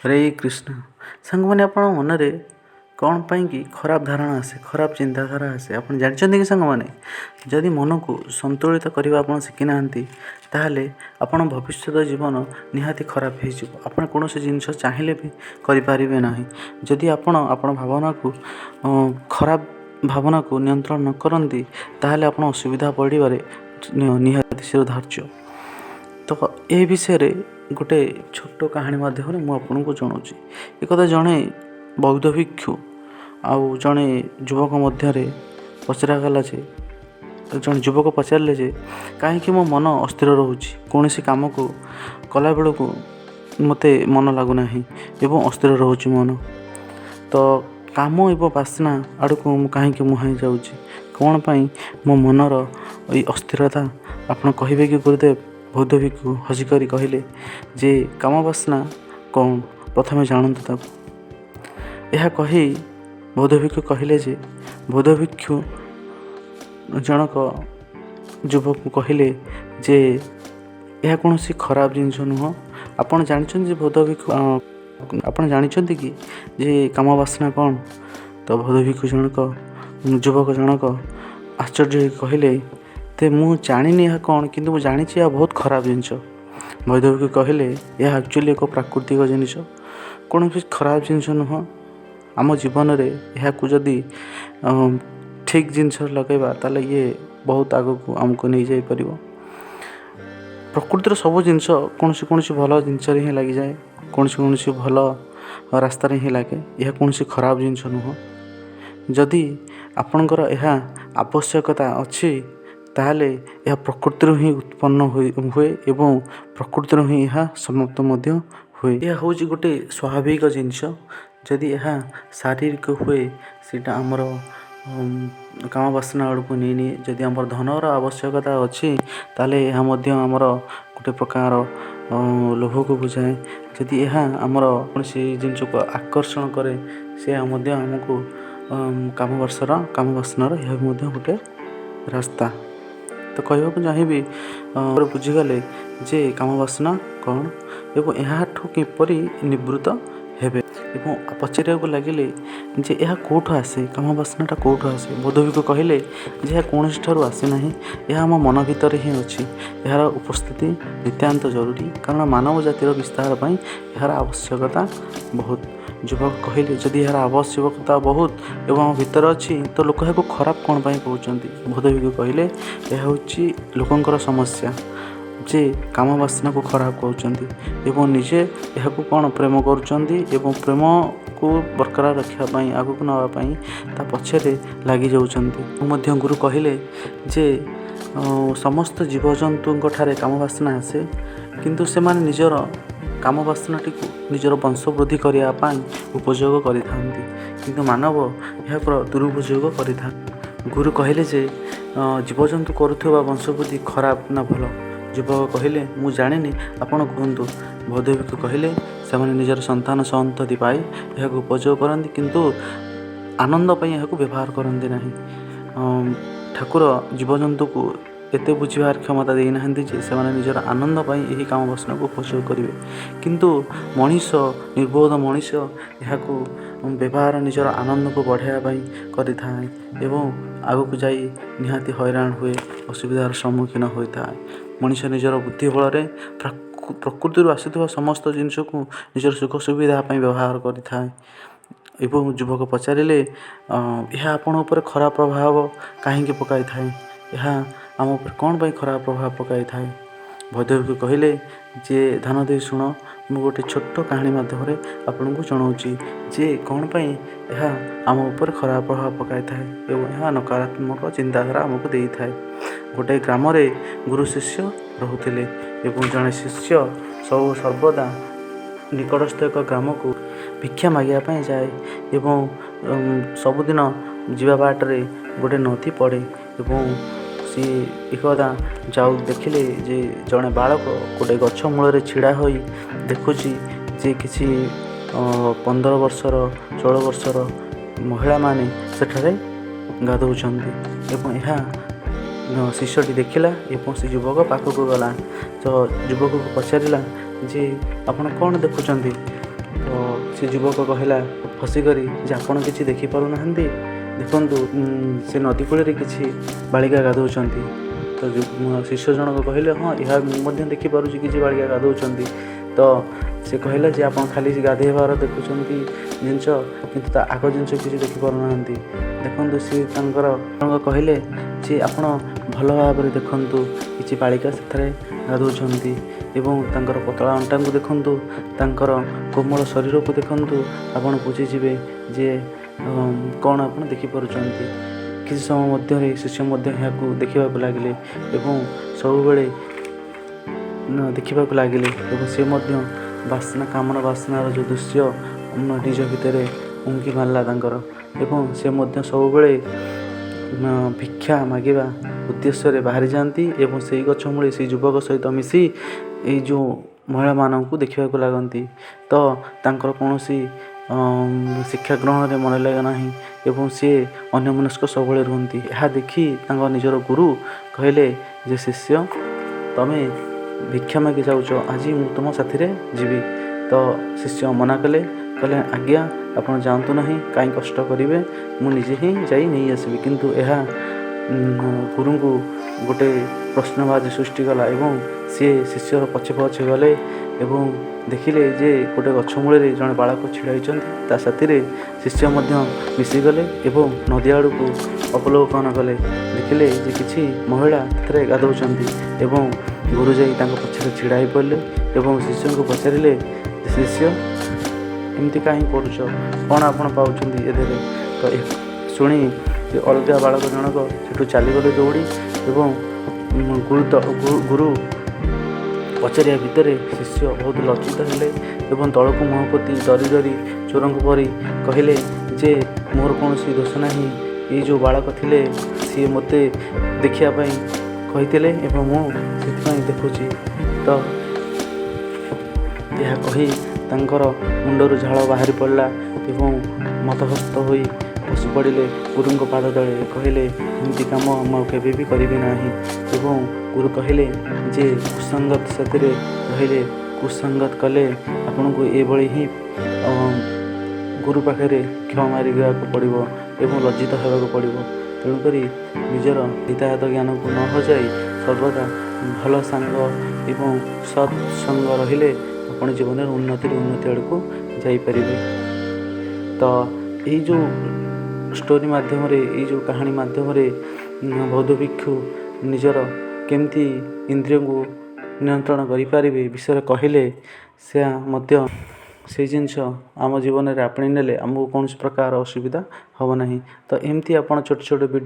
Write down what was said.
ହରେ କୃଷ୍ଣ। ସାଙ୍ଗମାନେ, ଆପଣଙ୍କ ମନରେ କ'ଣ ପାଇଁକି ଖରାପ ଧାରଣା ଆସେ, ଖରାପ ଚିନ୍ତାଧାରା ଆସେ, ଆପଣ ଜାଣିଛନ୍ତି କି? ସାଙ୍ଗମାନେ, ଯଦି ମନକୁ ସନ୍ତୁଳିତ କରିବା ଆପଣ ଶିଖିନାହାନ୍ତି, ତାହେଲେ ଆପଣ ଭବିଷ୍ୟତ ଜୀବନ ନିହାତି ଖରାପ ହେଇଯିବ। ଆପଣ କୌଣସି ଜିନିଷ ଚାହିଁଲେ ବି କରିପାରିବେ ନାହିଁ। ଯଦି ଆପଣ ଆପଣ ଭାବନାକୁ, ଖରାପ ଭାବନାକୁ ନିୟନ୍ତ୍ରଣ ନ କରନ୍ତି, ତାହେଲେ ଆପଣ ଅସୁବିଧା ପଡ଼ିବାରେ ନିହାତି ଧାର୍ଯ୍ୟ। ତ ଏ ବିଷୟରେ ଗୋଟେ ଛୋଟ କାହାଣୀ ମାଧ୍ୟମରେ ମୁଁ ଆପଣଙ୍କୁ ଜଣାଉଛି। ଏକଥା ଜଣେ ବୌଦ୍ଧ ଭିକ୍ଷୁ ଆଉ ଜଣେ ଯୁବକ ମଧ୍ୟରେ ପଚରାଗଲା ଯେ, ଜଣେ ଯୁବକ ପଚାରିଲେ ଯେ କାହିଁକି ମୋ ମନ ଅସ୍ଥିର ରହୁଛି, କୌଣସି କାମକୁ କଲାବେଳକୁ ମୋତେ ମନ ଲାଗୁନାହିଁ ଏବଂ ଅସ୍ଥିର ରହୁଛି ମନ, ତ କାମ ଏବଂ ବାସନା ଆଡ଼କୁ ମୁଁ କାହିଁକି ମୁହାଁଇ ଯାଉଛି, କ'ଣ ପାଇଁ ମୋ ମନର ଏଇ ଅସ୍ଥିରତା, ଆପଣ କହିବେ କି ଗୁରୁଦେବ? ବୌଦ୍ଧ ଭିକ୍ଷୁ ହସିକରି କହିଲେ ଯେ କାମ ବାସନା କ'ଣ, ପ୍ରଥମେ ଜାଣନ୍ତୁ ତାକୁ। ଏହା କହି ବୌଦ୍ଧ ଭିକ୍ଷୁ କହିଲେ ଯେ, ବୌଦ୍ଧ ଭିକ୍ଷୁ ଜଣକ ଯୁବକକୁ କହିଲେ ଯେ ଏହା କୌଣସି ଖରାପ ଜିନିଷ ନୁହଁ। ଆପଣ ଜାଣିଛନ୍ତି ଯେ ବୌଦ୍ଧ ଭିକ୍ଷୁ, ଆପଣ ଜାଣିଛନ୍ତି କି ଯେ କାମ ବାସନା କ'ଣ? ତ ବୌଦ୍ଧ ଭିକ୍ଷୁ ଜଣକ, ଯୁବକ ଜଣକ ଆଶ୍ଚର୍ଯ୍ୟ ହୋଇ କହିଲେ ଯେ ମୁଁ ଜାଣିନି ଏହା କ'ଣ, କିନ୍ତୁ ମୁଁ ଜାଣିଛି ଏହା ବହୁତ ଖରାପ ଜିନିଷ। ବୌଦ୍ଧ ଭିକ୍ଷୁ କହିଲେ ଏହା ଆକ୍ଚୁଆଲି ଏକ ପ୍ରାକୃତିକ ଜିନିଷ, କୌଣସି ଖରାପ ଜିନିଷ ନୁହଁ। ଆମ ଜୀବନରେ ଏହାକୁ ଯଦି ଠିକ୍ ଜିନିଷରେ ଲଗାଇବା, ତାହେଲେ ଇଏ ବହୁତ ଆଗକୁ ଆମକୁ ନେଇଯାଇପାରିବ। ପ୍ରକୃତିର ସବୁ ଜିନିଷ କୌଣସି କୌଣସି ଭଲ ଜିନିଷରେ ହିଁ ଲାଗିଯାଏ, କୌଣସି କୌଣସି ଭଲ ରାସ୍ତାରେ ହିଁ ଲାଗେ। ଏହା କୌଣସି ଖରାପ ଜିନିଷ ନୁହଁ। ଯଦି ଆପଣଙ୍କର ଏହା ଆବଶ୍ୟକତା ଅଛି, ତାହେଲେ ଏହା ପ୍ରକୃତିରୁ ହିଁ ଉତ୍ପନ୍ନ ହୁଏ ଏବଂ ପ୍ରକୃତିରୁ ହିଁ ଏହା ସମାପ୍ତ ମଧ୍ୟ ହୁଏ। ଏହା ହେଉଛି ଗୋଟେ ସ୍ୱାଭାବିକ ଜିନିଷ। ଯଦି ଏହା ଶାରୀରିକ ହୁଏ, ସେଇଟା ଆମର କାମ ବାସନା ଆଡ଼କୁ ନେଇନିଏ। ଯଦି ଆମର ଧନର ଆବଶ୍ୟକତା ଅଛି, ତାହେଲେ ଏହା ମଧ୍ୟ ଆମର ଗୋଟେ ପ୍ରକାର ଲୋଭକୁ ବୁଝାଏ। ଯଦି ଏହା ଆମର କୌଣସି ଜିନିଷକୁ ଆକର୍ଷଣ କରେ, ସେ ମଧ୍ୟ ଆମକୁ କାମ ବାସନାର ଏହା ମଧ୍ୟ ଗୋଟେ ରାସ୍ତା। ତ କହିବାକୁ ଚାହିଁବି, ବୁଝିଗଲେ ଯେ କାମ ବାସନା କ'ଣ ଏବଂ ଏହାଠୁ କିପରି ନିବୃତ୍ତ ହେବେ। ଏବଂ ପଚାରିବାକୁ ଲାଗିଲେ ଯେ ଏହା କେଉଁଠୁ ଆସେ, କାମ ବାସନାଟା କେଉଁଠୁ ଆସେ? ବୌଦ୍ଧ ଭିକ୍ଷୁ କହିଲେ ଯେ ଏହା କୌଣସି ଠାରୁ ଆସେ ନାହିଁ, ଏହା ଆମ ମନ ଭିତରେ ହିଁ ଅଛି। ଏହାର ଉପସ୍ଥିତି ନିତାନ୍ତ ଜରୁରୀ, କାରଣ ମାନବ ଜାତିର ବିସ୍ତାର ପାଇଁ ଏହାର ଆବଶ୍ୟକତା ବହୁତ। ଯୁବକ କହିଲେ, ଯଦି ଏହାର ଆବଶ୍ୟକତା ବହୁତ ଏବଂ ଆମ ଭିତରେ ଅଛି, ତ ଲୋକ ଏହାକୁ ଖରାପ କ'ଣ ପାଇଁ କହୁଛନ୍ତି? ବୌଦ୍ଧ ଭିକ୍ଷୁ କହିଲେ, ଏହା ହେଉଛି ଲୋକଙ୍କର ସମସ୍ୟା ଯେ କାମ ବାସନାକୁ ଖରାପ କହୁଛନ୍ତି ଏବଂ ନିଜେ ଏହାକୁ କ'ଣ ପ୍ରେମ କରୁଛନ୍ତି ଏବଂ ପ୍ରେମକୁ ବରକରାର ରଖିବା ପାଇଁ, ଆଗକୁ ନେବା ପାଇଁ ତା ପଛରେ ଲାଗିଯାଉଛନ୍ତି। ମଧ୍ୟ ଗୁରୁ କହିଲେ ଯେ ସମସ୍ତ ଜୀବଜନ୍ତୁଙ୍କ ଠାରେ କାମ ବାସନା ଆସେ, କିନ୍ତୁ ସେମାନେ ନିଜର କାମ ବାସନାଟିକୁ ନିଜର ବଂଶ ବୃଦ୍ଧି କରିବା ପାଇଁ ଉପଯୋଗ କରିଥାନ୍ତି, କିନ୍ତୁ ମାନବ ଏହାର ଦୁରୁପଯୋଗ କରିଥାଏ। ଗୁରୁ କହିଲେ ଯେ ଜୀବଜନ୍ତୁ କରୁଥିବା ବଂଶବୃଦ୍ଧି ଖରାପ ନା ଭଲ? ଯୁବକ କହିଲେ, ମୁଁ ଜାଣିନି, ଆପଣ କୁହନ୍ତୁ। ବୌଦ୍ଧ ଭିକ୍ଷୁ କହିଲେ, ସେମାନେ ନିଜର ସନ୍ତାନ ସନ୍ତତି ପାଇ ଏହାକୁ ଉପଯୋଗ କରନ୍ତି, କିନ୍ତୁ ଆନନ୍ଦ ପାଇଁ ଏହାକୁ ବ୍ୟବହାର କରନ୍ତି ନାହିଁ। ଠାକୁର ଜୀବଜନ୍ତୁକୁ ଏତେ ବୁଝିବାର କ୍ଷମତା ଦେଇନାହାନ୍ତି ଯେ ସେମାନେ ନିଜର ଆନନ୍ଦ ପାଇଁ ଏହି କାମ ବାସନାକୁ ଉପଯୋଗ କରିବେ, କିନ୍ତୁ ମଣିଷ, ନିର୍ବୋଧ ମଣିଷ ଏହାକୁ ବ୍ୟବହାର ନିଜର ଆନନ୍ଦକୁ ବଢ଼ାଇବା ପାଇଁ କରିଥାଏ ଏବଂ ଆଗକୁ ଯାଇ ନିହାତି ହଇରାଣ ହୁଏ, ଅସୁବିଧାର ସମ୍ମୁଖୀନ ହୋଇଥାଏ। ମଣିଷ ନିଜର ବୁଦ୍ଧି ବଳରେ ପ୍ରକୃତିରୁ ଆସୁଥିବା ସମସ୍ତ ଜିନିଷକୁ ନିଜର ସୁଖ ସୁବିଧା ପାଇଁ ବ୍ୟବହାର କରିଥାଏ। ଏବଂ ଯୁବକ ପଚାରିଲେ, ଏହା ଆପଣଙ୍କ ଉପରେ ଖରାପ ପ୍ରଭାବ କାହିଁକି ପକାଇଥାଏ? ଏହା ଆମ ଉପରେ କ'ଣ ପାଇଁ ଖରାପ ପ୍ରଭାବ ପକାଇଥାଏ? ବୌଦ୍ଧ ଭିକ୍ଷୁ କହିଲେ ଯେ ଧ୍ୟାନ ଦେଇ ଶୁଣ, ମୁଁ ଗୋଟେ ଛୋଟ କାହାଣୀ ମାଧ୍ୟମରେ ଆପଣଙ୍କୁ ଜଣାଉଛି ଯେ କ'ଣ ପାଇଁ ଏହା ଆମ ଉପରେ ଖରାପ ପ୍ରଭାବ ପକାଇଥାଏ ଏବଂ ଏହା ନକାରାତ୍ମକ ଚିନ୍ତାଧାରା ଆମକୁ ଦେଇଥାଏ। ଗୋଟେ ଗ୍ରାମରେ ଗୁରୁ ଶିଷ୍ୟ ରହୁଥିଲେ ଏବଂ ଜଣେ ଶିଷ୍ୟ ସବୁ ସର୍ବଦା ନିକଟସ୍ଥ ଏକ ଗ୍ରାମକୁ ଭିକ୍ଷା ମାଗିବା ପାଇଁ ଯାଏ ଏବଂ ସବୁଦିନ ଯିବା ବାଟରେ ଗୋଟେ ନଦୀ ପଡ଼େ ଏବଂ ସିଏ ଏକଦା ଯାଉ ଦେଖିଲେ ଯେ ଜଣେ ବାଳକ ଗୋଟେ ଗଛ ମୂଳରେ ଛିଡ଼ା ହୋଇ ଦେଖୁଛି ଯେ କିଛି 15 ବର୍ଷର, 16 ବର୍ଷର ମହିଳାମାନେ ସେଠାରେ ଗାଧୋଉଛନ୍ତି। ଏବଂ ଏହା ଶିଷ୍ୟଟି ଦେଖିଲା ଏବଂ ସେ ଯୁବକ ପାଖକୁ ଗଲା, ତ ଯୁବକକୁ ପଚାରିଲା ଯେ ଆପଣ କ'ଣ ଦେଖୁଛନ୍ତି? ତ ସେ ଯୁବକ କହିଲା ହସିକରି ଯେ ଆପଣ କିଛି ଦେଖିପାରୁନାହାନ୍ତି, ଦେଖନ୍ତୁ ସେ ନଦୀ କୂଳରେ କିଛି ବାଳିକା ଗାଧୋଉଛନ୍ତି। ତ ଶିଷ୍ୟ ଜଣକ କହିଲେ, ହଁ, ଏହା ମୁଁ ମଧ୍ୟ ଦେଖିପାରୁଛି, କିଛି ବାଳିକା ଗାଧୋଉଛନ୍ତି। ତ ସେ କହିଲା ଯେ ଆପଣ ଖାଲି ଗାଧୋଇବାର ଦେଖୁଛନ୍ତି ଜିନିଷ, କିନ୍ତୁ ତା ଆଗ ଜିନିଷ କିଛି ଦେଖିପାରୁନାହାନ୍ତି। ଦେଖନ୍ତୁ, ସିଏ ତାଙ୍କର କହିଲେ ଯେ ଆପଣ ଭଲ ଭାବରେ ଦେଖନ୍ତୁ, କିଛି ବାଳିକା ସେଥିରେ ଗାଧୋଉଛନ୍ତି ଏବଂ ତାଙ୍କର ପତଳା ଅଣ୍ଟାଙ୍କୁ ଦେଖନ୍ତୁ, ତାଙ୍କର କୋମଳ ଶରୀରକୁ ଦେଖନ୍ତୁ, ଆପଣ ବୁଝିଯିବେ ଯେ କ'ଣ ଆପଣ ଦେଖିପାରୁଛନ୍ତି। କିଛି ସମୟ ମଧ୍ୟରେ ଶିଷ୍ୟ ମଧ୍ୟ ଏହାକୁ ଦେଖିବାକୁ ଲାଗିଲେ ଏବଂ ସବୁବେଳେ ଦେଖିବାକୁ ଲାଗିଲେ ଏବଂ ସେ ମଧ୍ୟ ବାସ୍ନା, କାମନା ବାସ୍ନାର ଯେଉଁ ଦୃଶ୍ୟ ନିଜ ଭିତରେ ଉଙ୍କି ମାରିଲା ତାଙ୍କର ଏବଂ ସେ ମଧ୍ୟ ସବୁବେଳେ ଭିକ୍ଷା ମାଗିବା ଉଦ୍ଦେଶ୍ୟରେ ବାହାରି ଯାଆନ୍ତି ଏବଂ ସେଇ ଗଛ ମୂଳେ ସେଇ ଯୁବକ ସହିତ ମିଶି ଏଇ ଯେଉଁ ମହିଳାମାନଙ୍କୁ ଦେଖିବାକୁ ଲାଗନ୍ତି। ତ ତାଙ୍କର କୌଣସି ଶିକ୍ଷା ଗ୍ରହଣରେ ମନ ଲାଗେ ନାହିଁ ଏବଂ ସିଏ ଅନ୍ୟମନସ୍କ ସବୁବେଳେ ରୁହନ୍ତି। ଏହା ଦେଖି ତାଙ୍କ ନିଜର ଗୁରୁ କହିଲେ ଯେ ଶିଷ୍ୟ, ତମେ ଭିକ୍ଷା ମାଗି ଯାଉଛ, ଆଜି ମୁଁ ତୁମ ସାଥିରେ ଯିବି। ତ ଶିଷ୍ୟ ମନା କଲେ, କହିଲେ ଆଜ୍ଞା ଆପଣ ଯାଆନ୍ତୁ ନାହିଁ, କାହିଁ କଷ୍ଟ କରିବେ, ମୁଁ ନିଜେ ହିଁ ଯାଇ ନେଇ ଆସିବି। କିନ୍ତୁ ଏହା ଗୁରୁଙ୍କୁ ଗୋଟେ ପ୍ରଶ୍ନବାଚୀ ସୃଷ୍ଟି କଲା ଏବଂ ସିଏ ଶିଷ୍ୟର ପଛେ ପଛେ ଗଲେ ଏବଂ ଦେଖିଲେ ଯେ ଗୋଟେ ଗଛ ମୂଳରେ ଜଣେ ବାଳକ ଛିଡ଼ା ହୋଇଛନ୍ତି। ତା ସାଥିରେ ଶିଷ୍ୟ ମଧ୍ୟ ମିଶିଗଲେ ଏବଂ ନଦୀ ଆଡ଼କୁ ଅବଲୋକନ କଲେ। ଦେଖିଲେ ଯେ କିଛି ମହିଳା ସେଥିରେ ଗାଧୋଉଛନ୍ତି ଏବଂ ଗୁରୁ ଯାଇ ତାଙ୍କ ପଛରେ ଛିଡ଼ା ହୋଇପଡ଼ିଲେ ଏବଂ ଶିଷ୍ୟଙ୍କୁ ପଚାରିଲେ, ଶିଷ୍ୟ, ଏମିତି କାହିଁ କରୁଛ, କ'ଣ ଆପଣ ପାଉଛନ୍ତି ଏଥିରେ? ତ ଶୁଣି ସେ ଅଲଗା ବାଳକ ଜଣକ ସେଠୁ ଚାଲିଗଲେ ଦୌଡ଼ି ଏବଂ ଗୁରୁ ପଚାରିବା ଭିତରେ ଶିଷ୍ୟ ବହୁତ ଲଜ୍ଜିତ ହେଲେ ଏବଂ ତଳକୁ ମୁହଁ ପୋତି ଡରି ଡରି ଚୋରଙ୍କ ପରି କହିଲେ ଯେ ମୋର କୌଣସି ଦୋଷ ନାହିଁ, ଏଇ ଯେଉଁ ବାଳକ ଥିଲେ ସିଏ ମୋତେ ଦେଖିବା ପାଇଁ କହିଥିଲେ ଏବଂ ମୁଁ ସେଥିପାଇଁ ଦେଖୁଛି। ତ ଏହା କହି ତାଙ୍କର ମୁଣ୍ଡରୁ ଝାଳ ବାହାରି ପଡ଼ିଲା ଏବଂ ମତହସ୍ତ ହୋଇ ବସି ପଡ଼ିଲେ ଗୁରୁଙ୍କ ପାଦ ତଳେ। କହିଲେ, ଏମିତି କାମ ମୁଁ ଆଉ କେବେ ବି କରିବି ନାହିଁ। ଏବଂ ଗୁରୁ କହିଲେ ଯେ କୁସଙ୍ଗତ ସାଥିରେ ରହିଲେ, କୁସଙ୍ଗତ କଲେ ଆପଣଙ୍କୁ ଏଭଳି ହିଁ ଗୁରୁ ପାଖରେ କ୍ଷମା ମାଗିବାକୁ ପଡ଼ିବ ଏବଂ ଲଜ୍ଜିତ ହେବାକୁ ପଡ଼ିବ। ତେଣୁକରି ନିଜର ହିତାହିତ ଜ୍ଞାନକୁ ନ ହଜାଇ ସର୍ବଦା ଭଲ ସାଙ୍ଗ ଏବଂ ସତ୍ସଙ୍ଗ ରହିଲେ ଆପଣ ଜୀବନରେ ଉନ୍ନତିରୁ ଉନ୍ନତି ଆଡ଼କୁ ଯାଇପାରିବେ। ତ ଏଇ ଯେଉଁ ଷ୍ଟୋରି ମାଧ୍ୟମରେ, ଏଇ ଯେଉଁ କାହାଣୀ ମାଧ୍ୟମରେ ବୌଦ୍ଧ ଭିକ୍ଷୁ ନିଜର କେମିତି ଇନ୍ଦ୍ରିୟଙ୍କୁ ନିୟନ୍ତ୍ରଣ କରିପାରିବେ ବିଷୟରେ କହିଲେ, ସେ ମଧ୍ୟ ସେଇ ଜିନିଷ ଆମ ଜୀବନରେ ଆପଣେଇ ନେଲେ ଆମକୁ କୌଣସି ପ୍ରକାର ଅସୁବିଧା ହେବ ନାହିଁ। ତ ଏମିତି ଆପଣ ଛୋଟ ଛୋଟ ଭିଡ଼ିଓ